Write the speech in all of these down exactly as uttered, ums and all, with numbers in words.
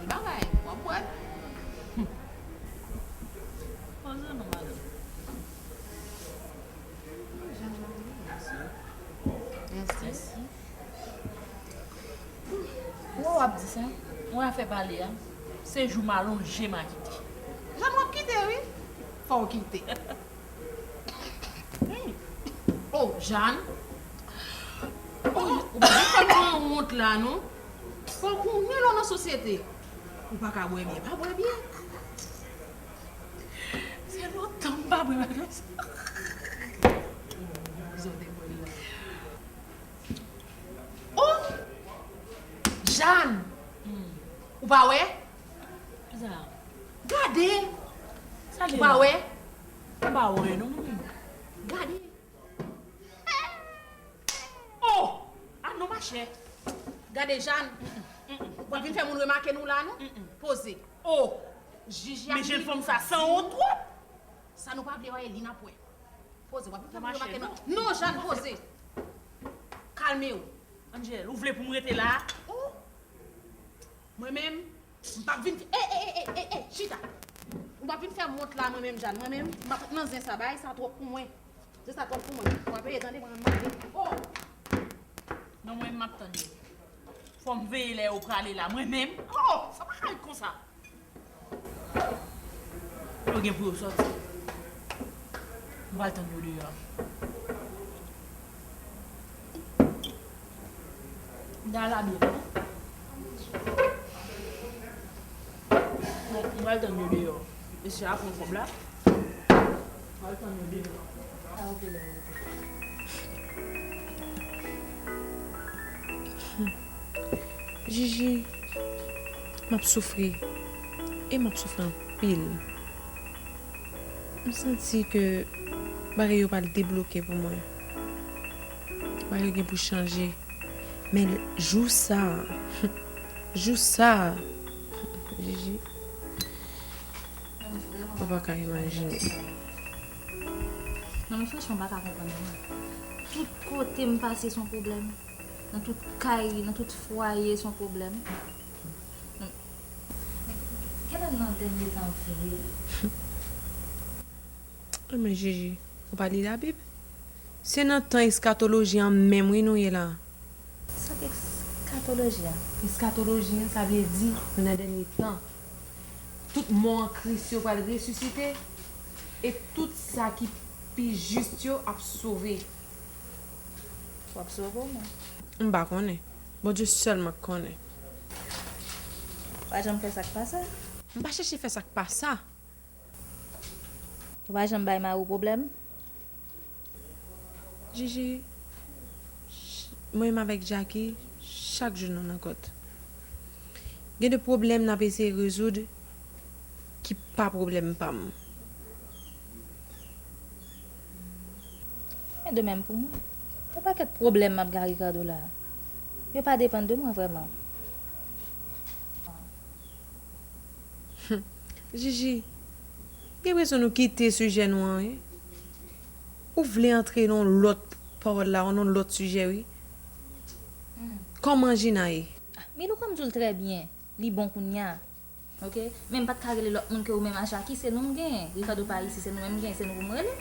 Bagay, w ap bwè. Poze non, madanm. Mèsi. Mèsi. Ou wè w ap di sa? Ou wè afè pale a? Se jou m alonje m a kite. Jàn, w ap kite, wi. Fò w kite. Hmm. Oh, Jàn. Oh, ou pa fè m pran wont la, non. Fò w konnen lè w nan sosyete. Ou pa ka bwè byè, pa bwè byè. Se lontan m pa bwè bagay sa. Zòt e bwè l la. Oh! Jàn! Hmm. Ou pa wè? Kisa? Gade! Sa ou pa wè? M pa wè non. Gade! Oh! Ah non, machè. Gade, Jàn. W ap vin fè moun remake nou la, non? Poze. Oh! Jiji ak Lili. Men jèn fanm sa sanwont twòp. Sa nou pa vle wè, li n ap wè. Poze, w ap vin fè moun remake nou. Non, Jàn, poze. Kalme w. Angel, ou vle pou m rete la? Oh! Mwen menm, m p ap vin fè, e, e, e, e, e, e, chita. Ou p ap vin fè m wont la, mwen menm, Jàn. Mwen menm, m p ap nan zen sa, bagay sa twòp pou mwen. Zen sa twòp pou mwen. Ou pa peye, tande, mwen menm, m ap vin. Oh! Non, mwen menm, m ap tann yo. Fò m veye lè yo prale la, mwen menm. Oh! Sa pa ka ret konsa. Yo gen pou yo sòti. M pral tann yo deyò. M ta al abye m. M pral tann yo deyò. Mesye a pran kòb la. M pral tann yo deyò. Sa yo te lè yo te. Jiji, m ap soufri. E m ap soufri anpil. M santi ke bagay yo pral debloke pou mwen. Bagay yo gen pou chanje. Men jou sa, jou sa, Jiji, ou pa ka imajine. Non, men franchman, m pa ka konprann non. Tout kote m pase, se yon pwoblèm. Nan tout kay, nan tout fwaye, se yon pwoblèm. Men, genlè nan dènye tan vre. Enben, Jiji, ou pa li Labib? Se nan tan eskatoloji an menm, wi, nou ye la. Sa k eskatoloji a? Eskatoloji an, sa vle di, nou nan dènye tan. Tout mò an Kris yo pral resisite, e tout sa ki pi jis yo ap sove. W ap sove w menm? M pa konnen. Bondye sèlman k konnen. Ou pa janm fè sa k pa sa? M pa chèche fè sa k pa sa. Ou pa janm bay mari w pwoblèm? Jiji, ch-, mwen menm avèk Jacky, chak jou nou nan kont. Gen de pwoblèm n ap eseye rezoud ki pa pwoblèm pa m. Men de menm pou mwen. Yon pakèt pwoblèm m ap gen ak Ricardo la. Yo pa depann de mwen vrèman. Jiji, gen enpresyon nou kite sijè nou an, wi. Ou vle antre nan yon lòt pawòl la, nan yon lòt sijè, wi. Kòman Jina ye? Milou, kòm m di w l trè byen, li bon kounye a. Oke? Men m pa t ka rele lòt moun ke ou menm a Jacky, se nou m genyen. Ricardo pa isi, se nou menm m genyen, se nou pou m rele.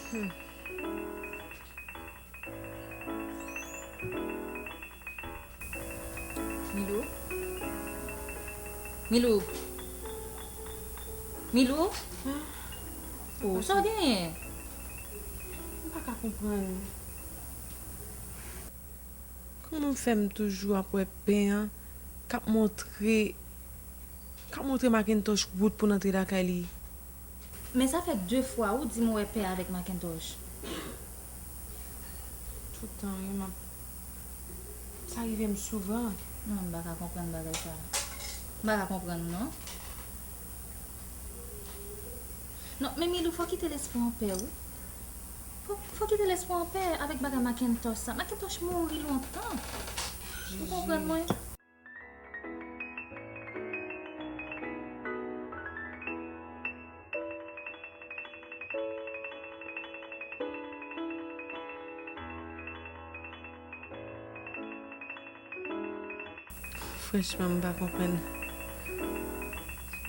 Hmm. Milou? Milou? Milou? Ah, oh, sa w genyen? M pa ka konprann. Kòman fè m toujou ap wè pè an k ap montre, k ap montre Mackintosh wout pou n antre lakay li? Men sa fè de fwa ou di m wè pè avèk Mackintosh. Tout tan, wi, m ap, sa rive m souvan. Non, m pa ka konprann bagay sa. M pa ka konprann, non. Non, men Milou, fò kite lespwa an pè, wi. Fò, fò kite lespwa an pè avèk bagay Mackintosh sa. Mackintosh mouri lontan. Ou konprann mwen? Franchman, m pa konprann.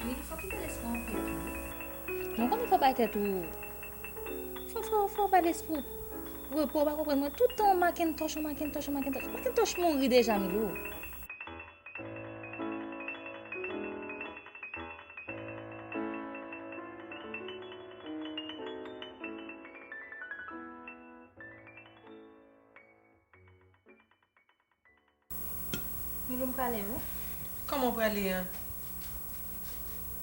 Milou, fòk ou bay lespri w anpil tou wi. Mwen konnen fò w bay tèt ou, fò, fò, fò w bay lespri w repo, w pa konprann mwen. Tout tan Macintosh, Macintosh, Macintosh. Macintosh mouri deja, Milou. Milou, m prale wi. Kòman w prale an?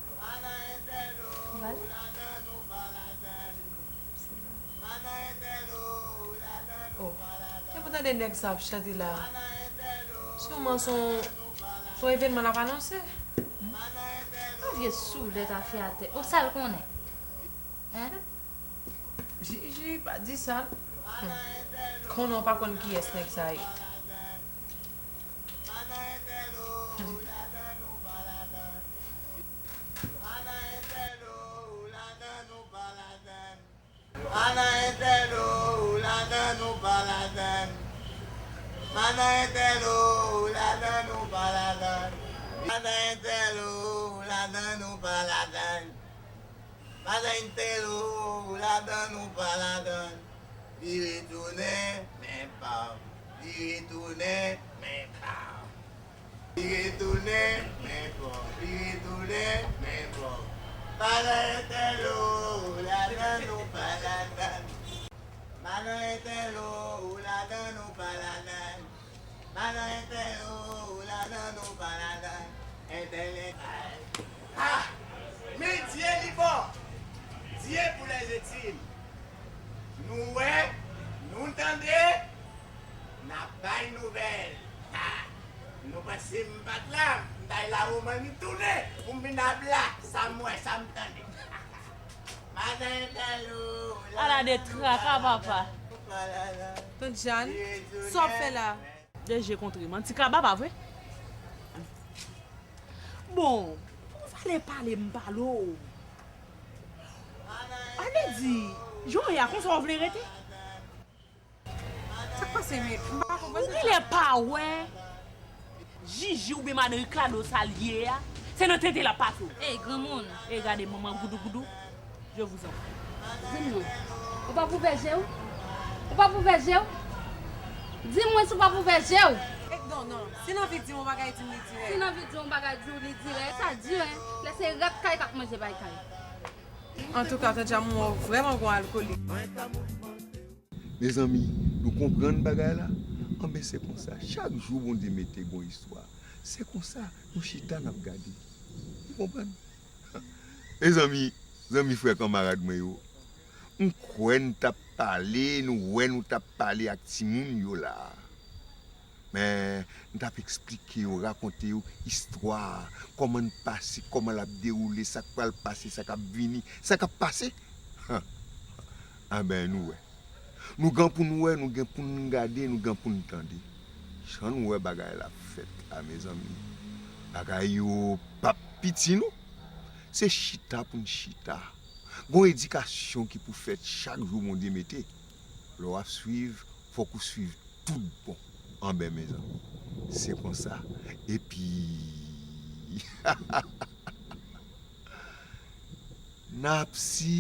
Ou prale? Oh. E pou tande nèg sa ap chante la. Siman se yon, se yon evènman l ap anonse. Yon vye soulèt afè atè. O, sa l konnen. Hein? Jiji, pa di sa. Hmm. Konnen w pa konn kiyès nèg sa ye. Hmm. Ana entèlo, ou ladan nou pa ladan. Ana entèlo, ou ladan nou pa ladan. Ana entèlo, ou ladan nou pa ladan. Ana entèlo, ou ladan nou pa ladan. Ana entèlo, ou ladan nou pa ladan. Vire tounen, men pa w. Vire tounen, men pa w. Vire tounen, men pa w. Vire tounen, men pa w. Madan entèlo, ou ladan nou pa ladan. Madan entèlo, ou ladan nou pa ladan. Madan entèlo, ou ladan nou pa ladan. Entèl, entèl. Ah! Men Dye li bon. Dye pou lèzetid. Nou wè, nou tande, n ap bay nouvèl. Ha! Nou panse m pa t la, m bay lawoman, m tounen pou m vin ap la, sa m wè, sa m tande. Madan entèlo, ala de traka, papa. Tante Jeanne, sa w ap fè la? De je kontre m. An ti kaba, pa vre? Bon, pou w fale pale, m pale w. Ale di, jan w ye a, konsa w vle rete? Sa k pase, men? M pa konprann. Ou genlè pa wè Jiji oubyen madan Ricardo sa l ye a? Se nan tete l ap pase w. Ey, granmoun. Ey, gade manman goudougoudou. Je vous en prie. Di m non. Ou p ap ouvè je w? Ou p ap ouvè je w? Di mwen si w p ap ouvè je w. E, non, non. Si l anvi di yon bagay, di m li dirèk. Si l anvi di yon bagay, di w li dirèk. Sa di, en. Lè se rat kay k ap manje bay kay. Antouka, tante Jeanne, m wè w vrèman gon alkolik. Mezanmi, nou konprann bagay la? Anben, se konsa. Chak jou Bondye mete gon istwa. Se konsa, nou chita, n ap gade. Ou konprann? Mezanmi, zanmi, frè, kanmarad mwen yo, m kwè n t ap pale, nou wè nou t ap pale ak timoun yo la. Men, n t ap eksplike yo, rakonte yo istwa a, kòman n pase, kòman l ap dewoule, sa k pral pase, sa k ap vini, sa k ap pase. Anben, nou wè. Nou gen pou n wè, nou gen pou n gade, nou gen pou n tande. Jan n wè bagay la fèt la, mezanmi, bagay yo p ap piti, non. Se chita pou n chita. Gon edikasyon ki pou fèt chak jou Bondye mete. Lè w ap swiv, fòk ou swiv tout bon. Anben, mezanmi, se konsa. Epi, n ap si